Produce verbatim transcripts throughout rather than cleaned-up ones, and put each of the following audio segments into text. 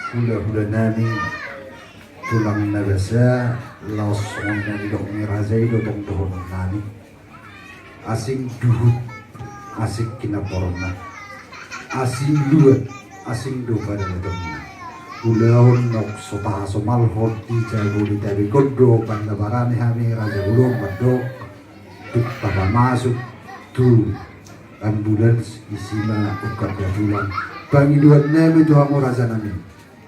Hulahula nami, tulang na basa, laos songon na nidok ni raja i do tong dohonon nami. Asing duhut, asing kinamboronna, asing luat, asing do padalatonna. Ulaon nunga so tahasomalhon di jabu ni tabegondok, banda barani hami raja bolon mandok, tung tapamasuk tu ambulans isi ma ungkap da tulang. Pangidoan nami tu hamu raja nami,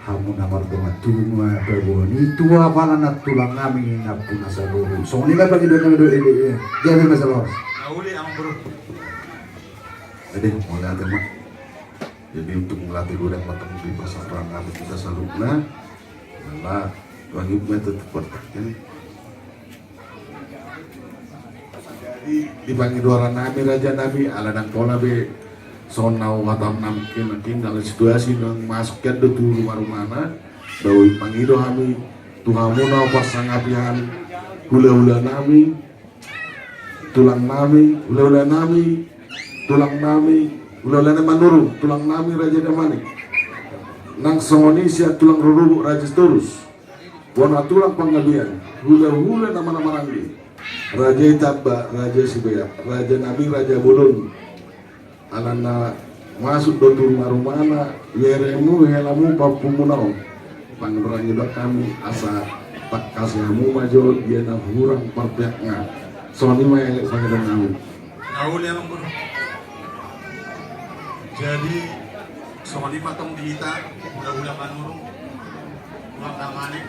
hamu na mardongan tubu ma paboa ni tua pala na tulang nami na puna saboru. Songon i ma pangidoan nami do ele e. Gabe ma salor. Nauli amang boru. Ade, mauliate ma. Jadi untuk mauliate godang ma tong di pasahaton nami tu hita saluhutna. Ala wangi ma tetap bertak ini. Jadi di pangidoan nami raja nami, ala ndang pola be songon na huhatahon nangkin, nangkin dalam situasi na masuk kian do tu rumarumana. Dao i pangido hami tu hamu na pasangapian hulahula nami, tulang nami, hulahula nami, tulang nami, hulahula nami Manurung, tulang nami Raja Damanik. Nang songon i sian tulang rorobot Raja Sitorus, bona tulang Panggabean, hulahula na marhahamaranggi, Raja Itamba, Raja Sibeak, raja nami raja bolon. Ala na masuk do tu rumarumana, beremu, helamu, pahompumuna on. Pangidoan nami asa tangkas hamu ma jo dia na hurang parpeakna. Songon i ma elek pangidoan nami. Nauli amang boru. Jadi songon i ma tong di hita hulahula Manurung, tulang Damanik,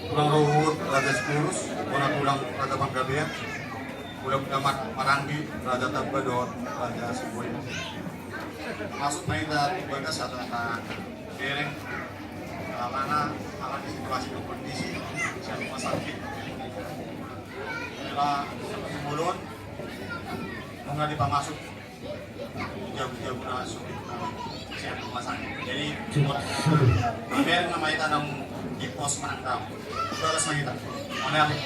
tulang rorobot Raja Sitorus, bona tulang Raja Panggabean, hulahula na marhahamaranggi Raja Itamba dohot Raja Sibuai. Masuk ma hita tu bagas asa tabereng. Alana, alana situasi dan kondisi sian rumah sakit. Ela bolon nunga dipamasuk jabu-jabu na so sian rumah sakit. Jadi, pabereng ma hita nang di pos Manang Dao. Bagas ma hita. Mauliate.